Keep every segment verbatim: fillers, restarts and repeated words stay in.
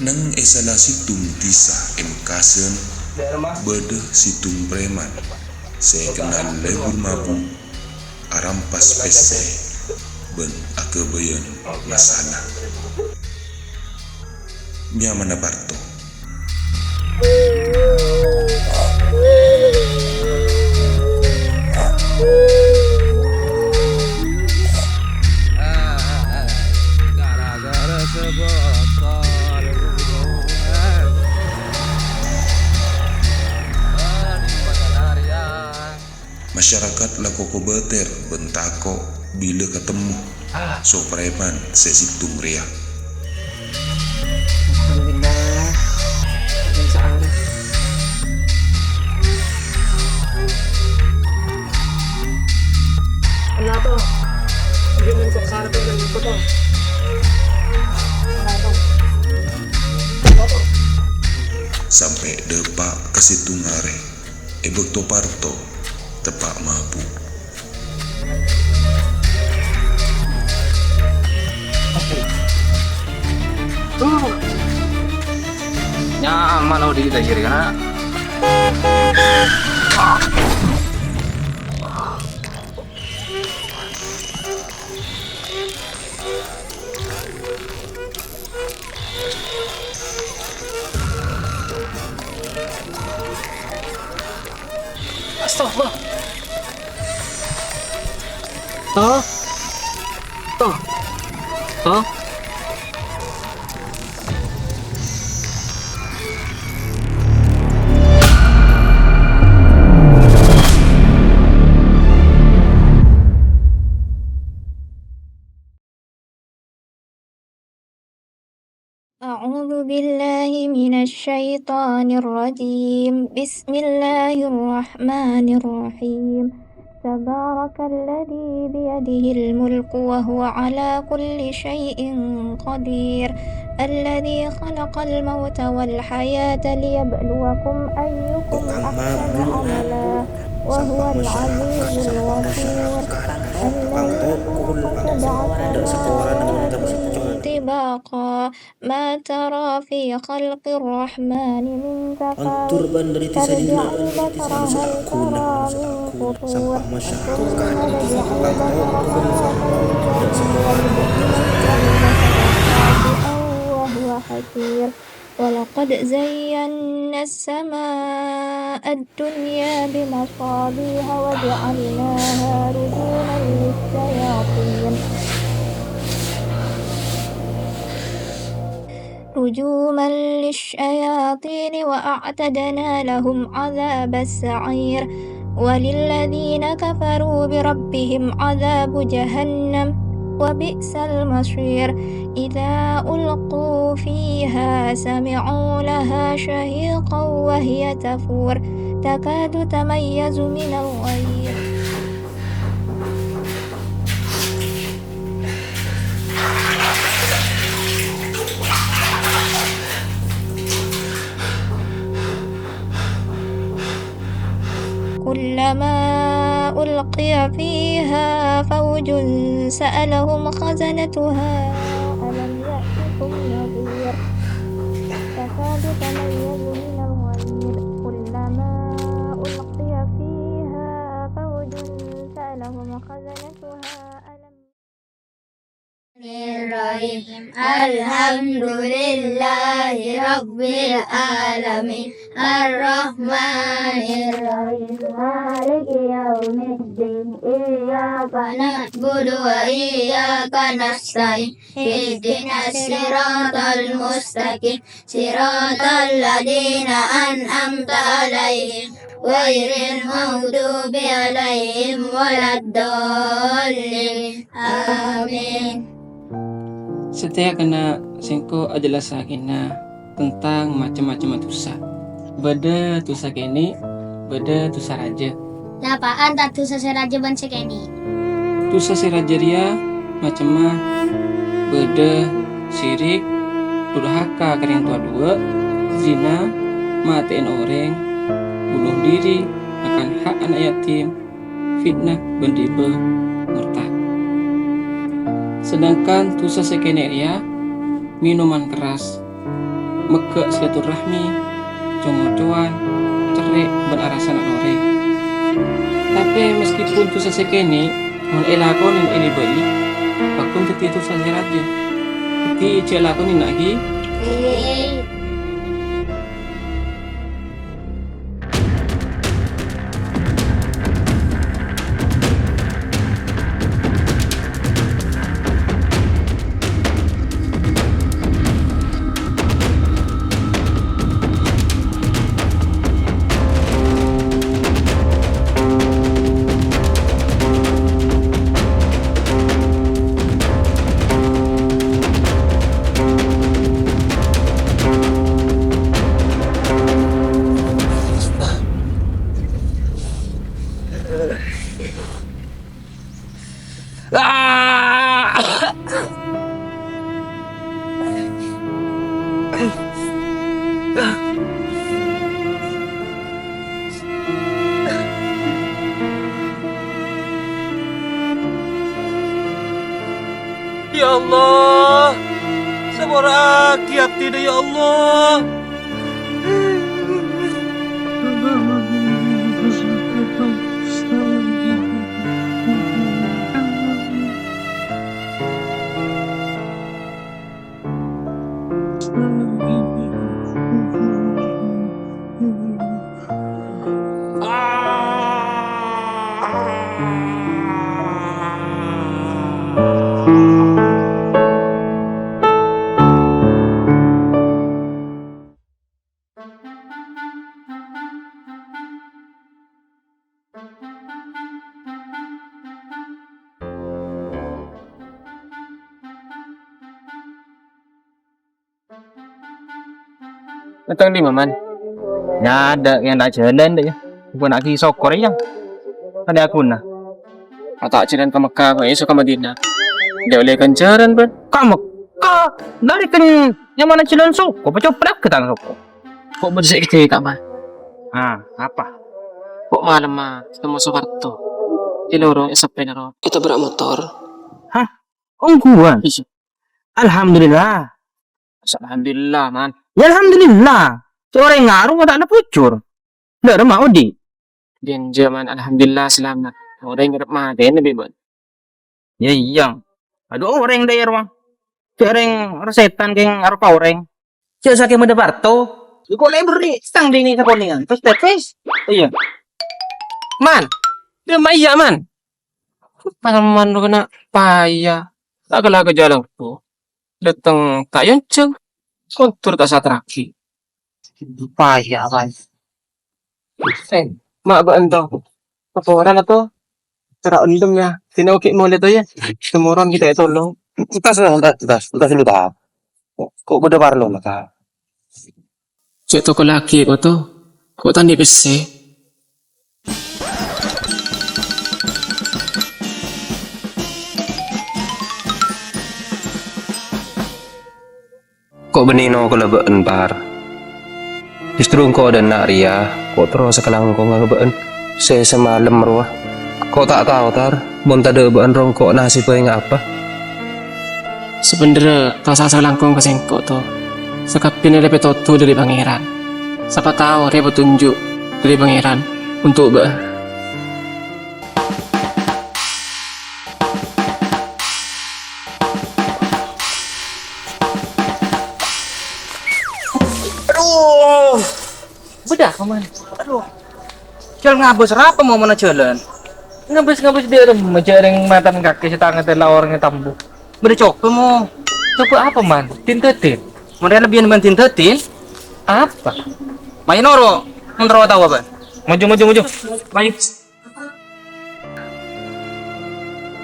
Neng è sala sèttong dhisa è Mekkasen, bâdâ sèttong preman sè kennal lebur mabuk, arampas pèssè, bân aghâbâyân masalah. Nyamana Parto. Masyarakat la koko bâtèr bân tako' bilâ katemmo so-preman sè sèttong rèya. Alhamdulillah. Kenapa? Dia mencari sarap yang ikut, oh. Kenapa? Kenapa? Sampè' dâpa' ka sèttong arè, è bâkto Parto teppa' mabuk. Nyaman odi' ta' jârèya, kana'? Astagfirullah. Hah? Hah? Hah? أعوذ بالله من الشيطان الرجيم. بسم الله الرحمن الرحيم. تبارك الذي بيده الملك وهو على كل شيء قدير. الذي خلق الموت والحياة ليبلوكم أيكم أحسن عملا وهو العزيز الغفور. الذي خلق سبع سماوات طباقا ما ترى في خلق الرحمن من تفاوت. فارجع البصر هل ترى من فطور. ثم ارجع البصر خاطئا وهو حسير. ولقد زينا السماء الدنيا بمصابيح وجعلناها رجوما للشياطين. رجوما للشياطين وأعتدنا لهم عذاب السعير. وللذين كفروا بربهم عذاب جهنم وبئس المصير. إذا ألقوا فيها سمعوا لها شهيقا وهي تفور تكاد تميز من الغيظ. كلما ألقي فيها فوج سألهم خزنتها ألم يأتكم نذير. تكاد تميز من الغيظ. كلما ألقي فيها فوج سألهم خزنتها ألم الرحيم. الحمد لله رب العالمين. الرحمن الرحيم. مالك يوم الدين. إياك نعبد وإياك نستعين. اهدنا الصراط المستقيم. صراط الذين أنعمت عليهم غير المغضوب عليهم ولا الضالين. آمين. Satèya kana' sèngko' ajhellassaghinna tentang macem-macemma dhusa. Bâdâ dhusa kènè', bâdâ dhusa rajâ. Napa'an ta' dhusa sè rajâ bân sè kènè'? Dhusa sè rajâ rèya macemma, bâdâ sirik, durhaka ka rèng towa duwâ', zina, matè'èn orèng, bunuh diri, ngakan hak ana' yatim, fitnah, bân ribâ, murtad. Sedangkan dhusa sè kènè' rèya, mènoman kerras, Megghâ silaturrahmi, co-ngocowan, cerrè', bân arassa na' orèng. Tapè maskèpon dhusa sè kènè', mon èlakonè li-bâli, pagghun dhâddhi dhusa sè rajâ. Dhâddhi jhâ' lakonè, na', ghi. Ya Allah, sapora'aghi abdhina, ya Allah. Mètong dimma, Man? Nyadâ' kèng ta' jhâlân, dâ', iyâ. Bukan lagi sokor, iyâ. Ada aku, nah. Ata' jhâlân ka Mekkah, kok èso ka Madinah. Dâ' ollè ghânjhârân, bân. Ka Mekkah? Dâri kèng nyamana jhâlân soko, pacopot ka tang soko. Kok bâdâ sè èkacèka, Man? Ah, apa? Kok malem, Man? Temmo Soeharto. Di lorong S P na, ro. Ètabrak motor. Hah? Ongghuwân? Iyâ. Alhamdulillah. Alhamdulillah, Man. Ya, alhamdulillah. Sè orèng ngarung ta' nabujur. Dâ' remma odi'. Ghânjhâ, Man, alhamdulillah salamet. Orèng ngarep matèna bi' bân. Ya, iyâ. Adu orèng dâ' iyâ rowa. Sè orèng sètan kèng aropa orèng. Jhâ' sakèng bâdâ parto. Iko lè' berri' stang dingin sakonèngan. Terus tepes. Iyâ. Man. Dâ' remma iyâ, Man. Pas man lo kena paya. Tak kala ke jalan ko. Dâteng ta' èyonjhâng. Kontur ta' satraghi. Paya, paya. Eh, ma' bâ'en to. Laporan ato? Cara endem, yâ. Sini oke molè to, yâ. Semoron kita ètolong. Entas, entas, entas, entas dulu, ta. Kok, kok bâdâ parlo, ta? Cè' toko lagi, kok to? Kok ta' andi' pèssè? Ko' bânnè nokola bâ'en, Par. Justru engko' dâ' enna' rèya ko' terrosa kalangkongnga bâ'en sè samalem rowa. Ko' ta' tao, Tar, mon tadâ' bâ'en rongko' nasèbbhâ ènga' apa? Sabhendherra ta' sasa kalangkong ka sèngko', To. Sakabbhiyânna rèya pètodus dâri Pangèran. Sapa tao rèya patonjhuk dâri Pangèran onto' bâ'en. Aduh. Bâdâ apa, Man? Aduh. Jhâl ngabâs arapa momona jhâlân? Ngabâs-ngabâs dâ' remma, jhâ' rèng matan kakè sè tangatè la orèng è tambu. Bâdâ cobâ, Mo. Cobâ apa, Man? Din-dâdin? Mon rèya lebbiyân bân din-dâdin? Apa? Mayu noro', mon terro tao apa? Maju, maju, maju. Mayu.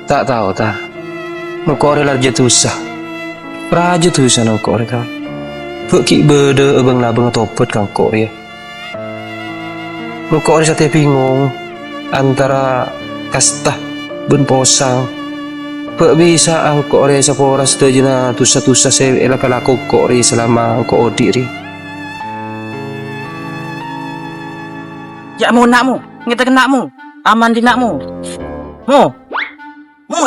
Ta' tao, Tar. Engko' rèya la rajâ dusa. Rajâ dusana engko' rèya, kawan. Bâ' ghi' bâdâ bâng-labâng atobhât ka engko' rèya. Engko' rèya satèya bingong antara kasta bân posang. Bâ' bisa'a engko' rèya èsapora sadhâjâna dusa-dusa sè èlako-lako engko' rèya salama engko' odi' rèya. Yâ, Mo, na', Mo. Ngètè kenna'mu. Aman dinna', Mo. Mo. Mo.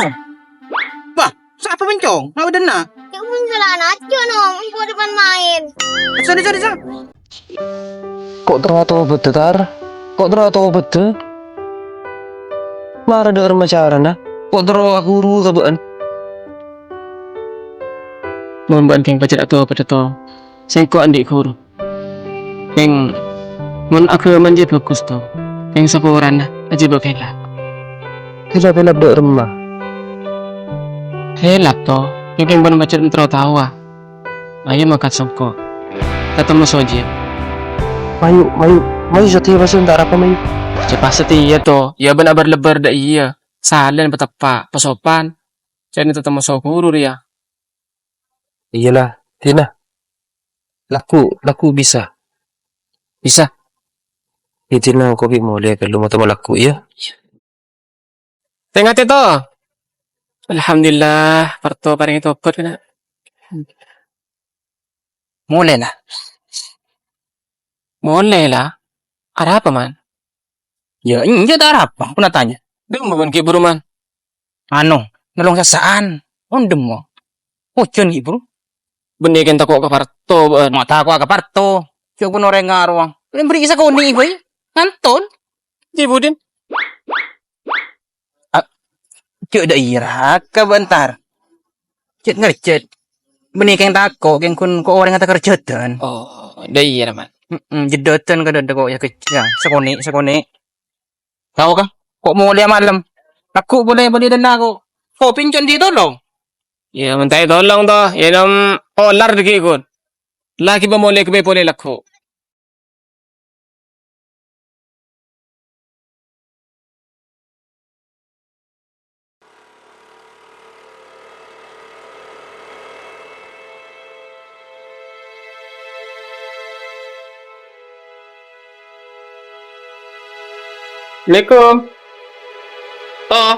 Wah, sapa, Mencong? Ngapa dinna'? Jalan aja, Nom. Empo depan main. Sorry, sorry, sorry. Ko' terro atobâddhâ, Tar? Ko' terro atobâddhâ? Mara dâ' remma carana. Ko' terro aghuru ka bâ'ân. Mon bâ'ân kèng pajhât atobâddhâ, To. Sèngko' andi' ghuru. Kèng, mon aghâmana jiyâ bhâghus, To. Kèng saporana ajiyâ bâ' ghellâ'. Ghellâ'-ghellâ' dâ' remma. Ghellâ', To. Kèng, kèng bân pajhât terro taowa. Ayo mangkat sèngko'. Tatemmo sojiyâ. Mayu, mayu, mayu satèya pas entar apa, mayu? Jhâ' pas satèya, To. Iyâ bân abâr-lebbâr dâ' iyâ. Salèn pateppa', pasopan. Jhâ' tatemmo so ghuru rèya. Iyâ la, Dina. Lagghu', lagghu' bisa. Bisa. Iyâ, Dina, engko' bi' molè ghâllu ma' temmo lagghu', yâ. Tè-ngatè, To. Alhamdulillah, Parto parèngè tobat, kana'. Molè la. Molè la? Arapa, Man? Yâ, enjâ' ta' arapa, pon atanya. Dâmma bân ghi' buru, Man? Anu, nolong sassa'an. Ondhem, mo. Ojhân ghi' buru. Bânnè kèng tako' ka Parto, bâ'ân. Ma' tako' ka Parto. Jhâ' pon orèng ngarowa. Lè bâri' sakonè', bhâi. Nganton. Jhi, Budin. A-, jhâ' dâ' iyâ raka bântar. Cè' ngerjhât. Bânnè kèng tako', kèng ghun ko' orèng ta' kerjhâdhân. Oh, dâ' iyâ, Man. Mm-mm, jhâdhâdhân kadhâ' tako' yâ kejjhâ. Sakonè', sakonè'. Tao, Kang? Ko' molèya malem. Lagghu' polè bâli dâ' enna' ko'. Kopi encon di tolong. Yâ, mèntaè tolong, to. Yâ, nom olar dâggi' ghun. Lagi pamolè ghâbây polè lagghu'. Assalamualaikum. Oh.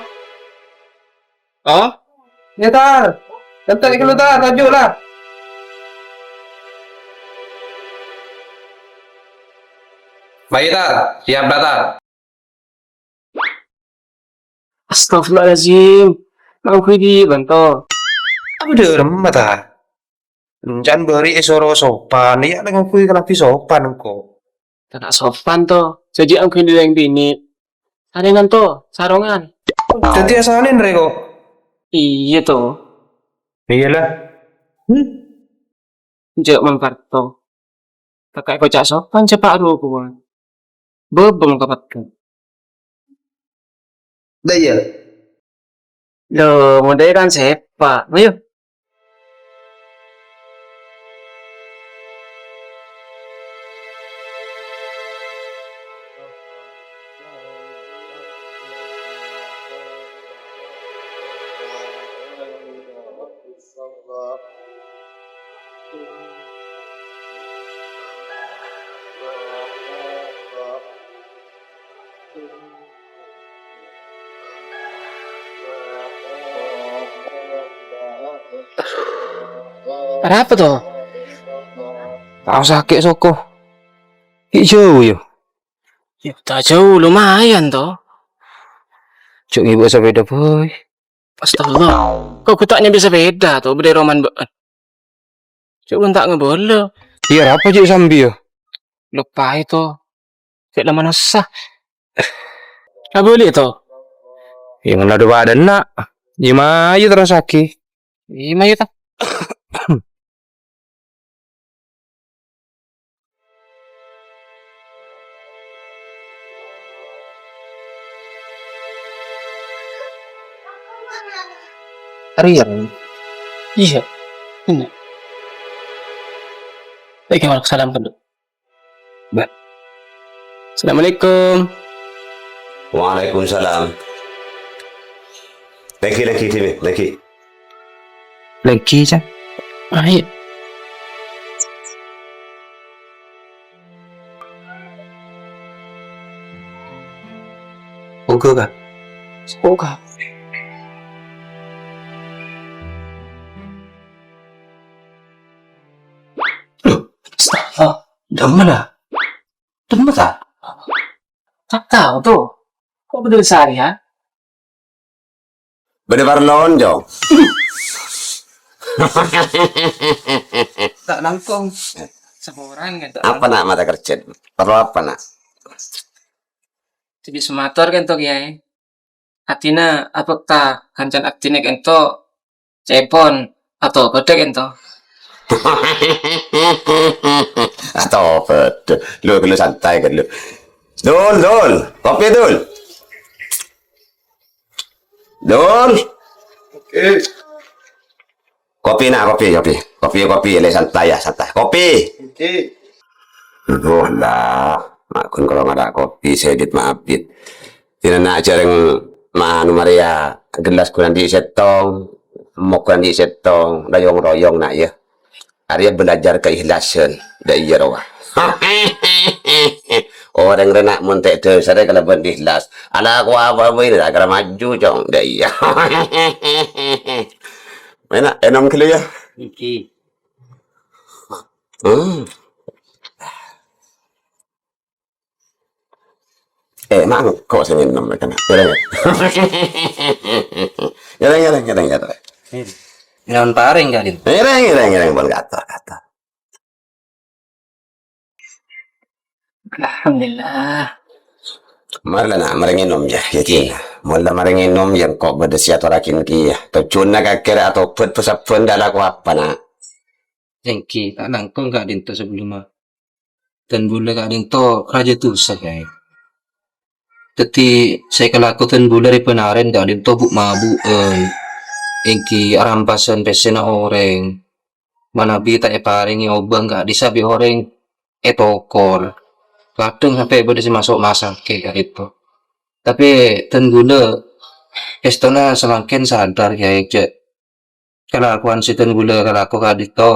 Oh? Yâ, Tar. Èntar ghâllu, Tar. Toju' la. Bâi, Tar. Siap, Tar. Astagfirullahaladzim. Nangkui di banto. Apa dâ' remma, Tar? Encan bâri' èsoro sopan. Iyâ, nangkui kalabhi sopan, engko'. Tana' sopan, to. Jhâjhi angghuy dâleng binè'. Sarèngan, to, sarongan. Dhâddhi asalèn rè, ko'? Iyâ, to. Iyâ, la. Hmm. Jhâ' mon Parto. Takaè koca' sopan, cepa' rokowan. Bâbâng ka petteng. Dâ' iyâ. Lho, modâ kan sepa'. Ayo. Arapa, to? Tao sakè' soko. Ghi' jhâu, yâ? Yâ, ta' jhâu, lumayan, to. Jhâ' ngibâ sapèda, boy. Astagfirullah. Ko' ghu ta' nyambi sapèda, to, bâdâ è roman bâ'ân. Jhâ' bân ta' ngabâlâ. Iyâ, arapa jhâ' sambi, yâ? Loppaè, to. Cè' la manossa. Abâli, to. Iyâ, ngala' dâ' padâna. Iyâ, mayu terrossaghi. Iyâ, mayu, to. Arèya. Iyâ. Bhender. Bhender. Waalaikumsalam, Kak. Ba-, Assalamualaikum. Waalaikumsalam. Lagi, lagi, sini, lagi. Lagi, Cak. Ayo. Oke, Kak. Oke. Loh, Mustafa, dâ' emma la? Dâ' emma, ta? Ta' tao, to. Ko' bâdâ sarè, ha? Bâdâ parlon, Jo. Ta' langkong. Saporana kan, ta' Apa, langkong. Nak, mata kerja? Perlu apa, Nak? Jadi semator kan to, Kiai. Atèna abhâkta kancana abdhina kan to. Ca'èpon, atobâdhâ kan to. Atobâdhâ. Lu, lu santai kan lu. Dul, Dul. Kopi, Dul. Dul. Oke. Kopi, Nak, kopi, kopi. Kopi, kopi, lè santai yâ, santai. Kopi. Oke. Aduh, la. Makkon kalo ngara kopi, sèdhit maabit. Dinana jhâreng manu marèya, gelas ghun andi' sèttong, mok ghun andi' sèttong, royong-royong, Nak, yâ. Arèya belajar keikhlasan. Dâ' iyâ rowa. Orèng rèya, Nak, mon ta' dhâsarra kalabân ikhlas. Alako apa bhâi, ra kèra maju, Cong. Dâ' iyâ. Mèna, ènom ghâllu, yâ. Iki. Hmm. Eh, mangko sè ngènom, kan? Ngèrèng, ngèrèng. Ngèrèng, ngèrèng, ngèrèng, ngèrèng. Ngèrèng, ngèrèng, ngèrèng, pon kator, kator. Alhamdulillah. Mara la, Nak, marè ngènom, yâ, yâ, Cing. Mon la marè ngènom, yâ, engko' bâdâ sè atorraghi kèya. Tojjhuwânna kakè rè atobât, pasabbhân dâ' alako apa, Nak? Èngghi, ta' langkong ka'dinto sabellunna. Dân bulâ ka'dinto rajâ dhusa, Kaè. Dhâddhi, sè èkalako dân bulâ rè bân arèn ka'dinto bu'-mabu'ân, èngghi arampasan pèssèna orèng. Manabi ta' èparèngè obâng ka'dissa' bi' orèng ètokor. Kadhâng sampè' bâdâ sè maso' masakè ka'dinto. Tapè dân bulâ èstona samangkèn sadar, Kaè, jhâ' kalakowan sè dân bulâ kalako ka'dinto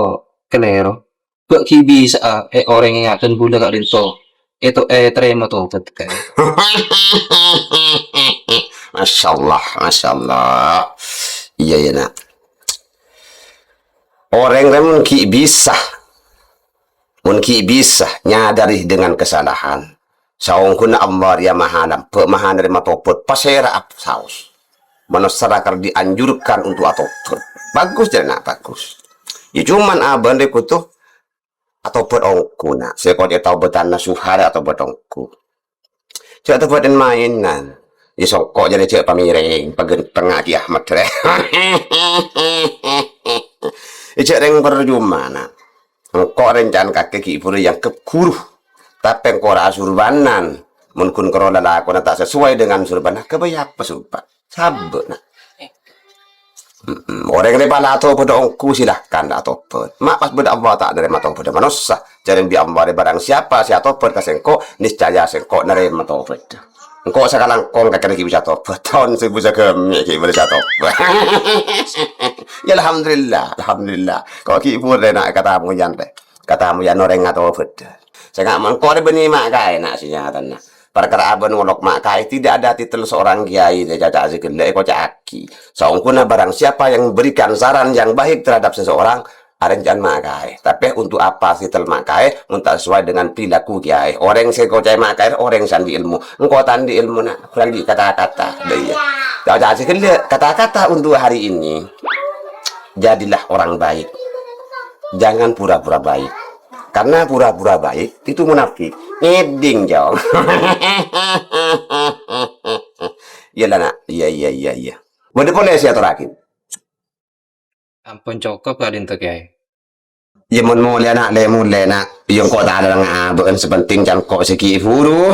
kalèro. Bâ' ghi' bisa'a, eh, orèng è adâ'na bulâ ka'dinto èto-, ètarèma tobât, Kaè. Masyaallah, masyaallah. Iyâ, iyâ, Nak. Orèng rè mon ghi' bisa, mon ghi' bisa nyadari dengan kesalahan, saongghuna Allah rèya maha lambâ', maha narèma tobât, pasèra saos. Manossa lakar dianjurkan untuk atobât. Bagus, jhâ' Nak, bagus. Yâ, cuman abâ'na rè kodhu atobât ongghu, Nak. Sè kodhu tobâdhân nasuha rè atobât ongghu. Jhâ' tobâdhân maènan. Yâ, songko' jârèya jhâ' pamèrèng, paghânteng Aki Ahmad rè. Yâ, jhâ' rèng parcoma, Nak. Engko' rèncana kakè ghi' buru èangghep ghuru. Tapè engko' ra asurbanan. Mon ghun karo lalakonna ta' sesuai dengan surbanna, ghâbây apa surban? Sabbhâ, Nak. Mm-mm. Orèng rè pala atobâdhâ ongghu, silahkan atobât. Ma' pas bâdâ Allah ta' narèma tobâdhâ manossa. Jhâreng bi' Allah rè, barang siapa sè atobât ka sèngko', niscaya sèngko' narèma tobâdhâ. Engko' sakalangkong kakè ghi' bisa atobât. Taon sèbu sagâmè' ghi' bisa atobât. Yâ, alhamdulillah, alhamdulillah. Ko' ghi' buru rè, Nak, katamoyan rè. Katamoyan orèng atobât. Sènga' mangko rè bânnè ma' kaè, Nak, sè nyatana. Parkara abâ'na ngolok ma' kaè, tidak ada titel seorang kiai, sè caca' sè ghellâ' èkoca'aghi. Saongghuna barang siapa yang memberikan saran yang baik terhadap seseorang, arènjhân ma' kaè. Tapè untuk apa titel ma' kaè, mon ta' sesuai dengan perilaku kiai. Orèng sè èkoca'è ma' kaè, orèng sè andi' èlmo. Engko' ta' andi' èlmo, Nak. Ghun andi' kata-kata. Lah, iyâ. Caca' sè ghellâ', kata-kata untuk hari ini. Jadilah orang baik. Jangan pura-pura baik. Karena pura-pura baik itu munafik. Ngèdhing, Cong. Iyâ la, Nak. Iyâ, iyâ, iyâ, iyâ. Bâdâ polè sè atorraghi? Ampon cokop ka'dinto, Kaè. Iyâ, mon molè, Nak, lè molè, Nak. Iyâ, engko' ta' ada ngabâ'ân, sè pentèng can ko' sè ghi' buru.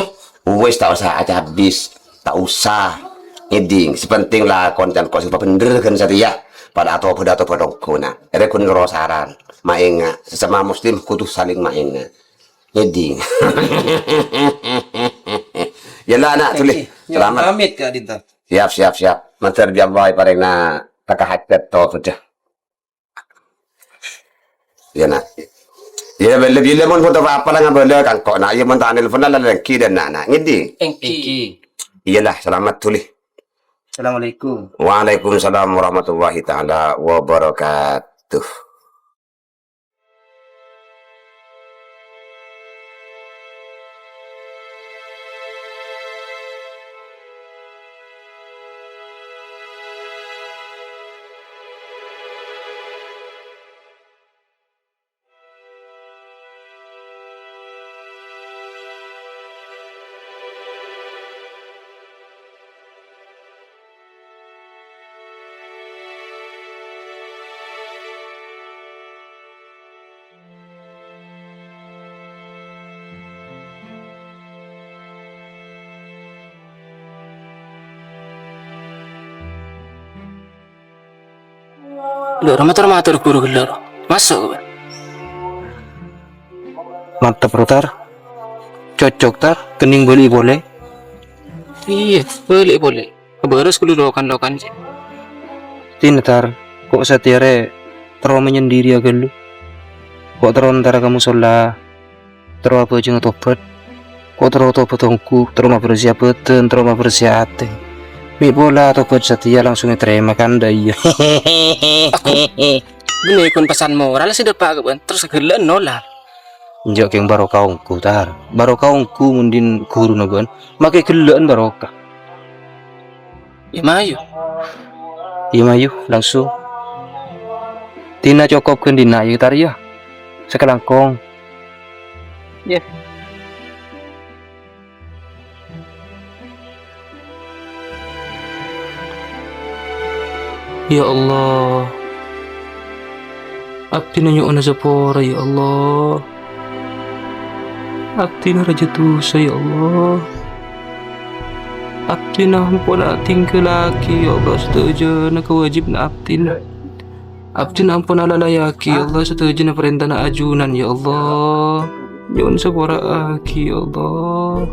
Wis, ta' osa acabis. Ta' osa. Ngèdhing, sè pentèng lakon can ko' sè pabhendher ghân satèya. Padâ atobât, atobât ongghu, Nak. Rè ghun karo saran. Maènga', sesama muslim kodhu saling maènga'. Ngèdhing. Yâ la, Nak, dhuli. Èngghi, nyuwun pamit ka'dinto. Siap, siap, siap. Mandhâr bi' Allah èparèngana teka hajat tobâdhâ. Iyâ, Nak. Iyâ, bilâ-bilâ mon bhuto pa-apa la ngabâlâ ka engko', Nak. Iyâ, mon ta' nelpon la lèngghi dâ' enna', Nak. Ngèdhing? Èngghi. Èngghi. Iyâ la, salamet dhuli. Assalamualaikum. Waalaikumsalam warahmatullahi taala wabarakatuh. Dâ' roma tor mator ghuru ghellâ' ro. Maso', Bân. Mantep, ro, Tar. Cocok, Tar. Kenning bâli polè. Iyâ, bâli polè. Bârâs ghâllu lokan-lokan, sè. Tina, Tar. Ko' satèya rè terro manyendiri ghâllu. Ko' terro entara ka mosolla. Terro abhâjâng atobhât. Ko' terro tobhât ongghu, terro mabersèa bhâdhân, terro mabersèa atè. Mè' pola atobhât satèya langsung ètarèma kandhâ, iyâ. Aku bânnè ghun pesan moral sè dâpa' ka bâ'na, terros ghellâ'ân nolak. Enjâ' kèng barokah ongghu, Tar. Barokah ongghu mon dhin ghuruna bâ'na. Makè ghellâ'ân barokah. Iyâ, mayu. Iyâ, mayu, langsung. Tina cokop ghândhina, iyâ, Tar, iyâ. Sakalangkong. Iyâ. Ya Allah, abdhina nyo'ona sapora, ya Allah. Abdhina rajâ dhusa, ya Allah. Abdhina ampon atinggalaghi, ya Allah, sadhâjâna kawâjibhânna abdhina. Abdhina ampon alalèyaghi, ya Allah, sadhâjâna parèntana ajunan, ya Allah. Nyo'on sapora'aghi, ya Allah.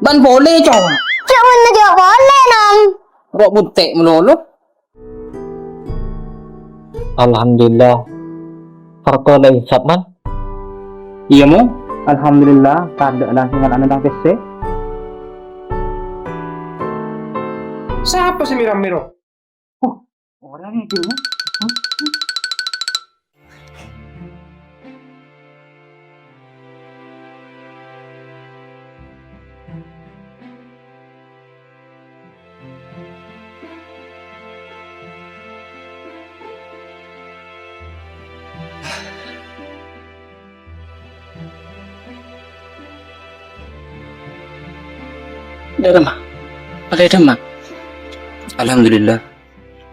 Bân polè, Cong. Ca'na jâ' polè, Nom. Ro' bunte' malolo. Alhamdulillah. Farko la insap, Man. Iyâ, Mo. Alhamdulillah, tadâ' la sè ngala'ana tang pèssè. Sapa sè mèra-mèra? Oh, orèng ghi, ya. Dâ' remma? Palèdâ, Ma'? Alhamdulillah.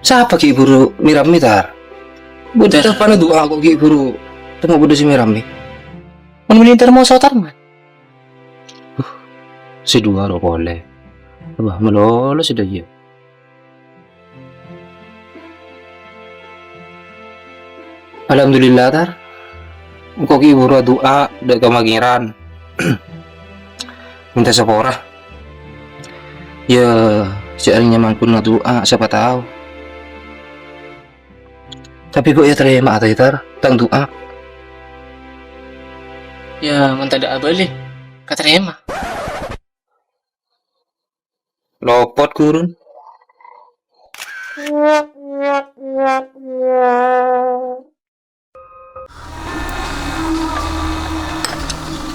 Sapa ghi' buru mèra-mèra, Tar? Bâdâ Tar. Tepana du'a ko' ghi' buru temmo bâdâ sè mèra-mèra. Mon mending Tar moso, Tar, Man. Uh, sè du'a ro polè. Abâ, malolo sè dâ' iyâ. Alhamdulillah, Tar. Engko' ghi' buru adu'a dâ' ka Pangèran. Mènta sapora. Yâ, sè arèya mangkun adu'a, sapa tao. Tapè engko' ètarèma, Tar, tang du'a. Yâ, mon tadâ' abâli, katarèma. Lopot ghurun.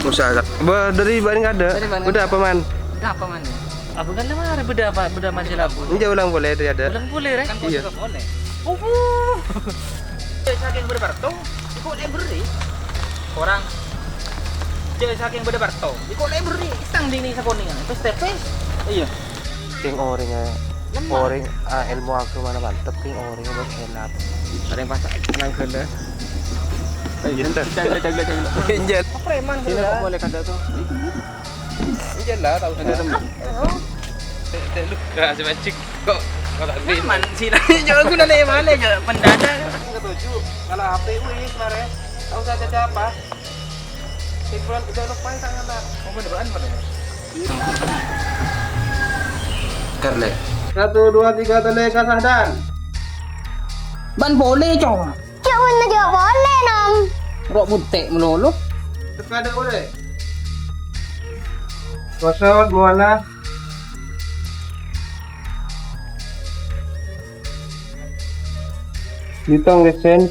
Usaha. Bâ, dâri bâ'na kadâ'. Dâri bâ'na. Bâdâ apa, Man? Bâdâ apa, Man? Abang kan lama hari bâdâ apa? Bâdâ masalah apa? Enjâ' ulang polè dâri adâ'. Ulang polè, rè? Kan polè. Iyâ. Opo? Sakèng bâdâ parto, engko' lè' berri'. Korang. Jâ' sakèng bâdâ parto, engko' lè' berri'. Tang dini sakonèngan. Pes tepes. Iyâ. Kèng orèngnga, lemah. Orèng, ah, èlmo aghâmana mantep, kèng orèngnga bâdâ èlap. Orèng pas tenang ghâllu. Ayo, cek, cek, cek, cek. Enjâ'. Preman sini ghâllu. Kok boleh kada tuh? Enjâ' lah, tao. Ada teman. Cek, cek lu. Nah, si mancing. Kok malah ini? Preman sih lah. Jauh guna nih, mana aja mendadak. Setuju. Kalau H P wis kemarin. Tahu saja siapa? Sing bulan udah lupa ya, tangan, Pak. Mau berdua, Pak, ya? Karle. Satu, dua, tiga, tele, kasahdan. Bân polè, Cong. Ca'na jâ' polè, Nom. Ro' bunte' malolo. Terkadang polè. Kosong, muana. Ditong, Lesen.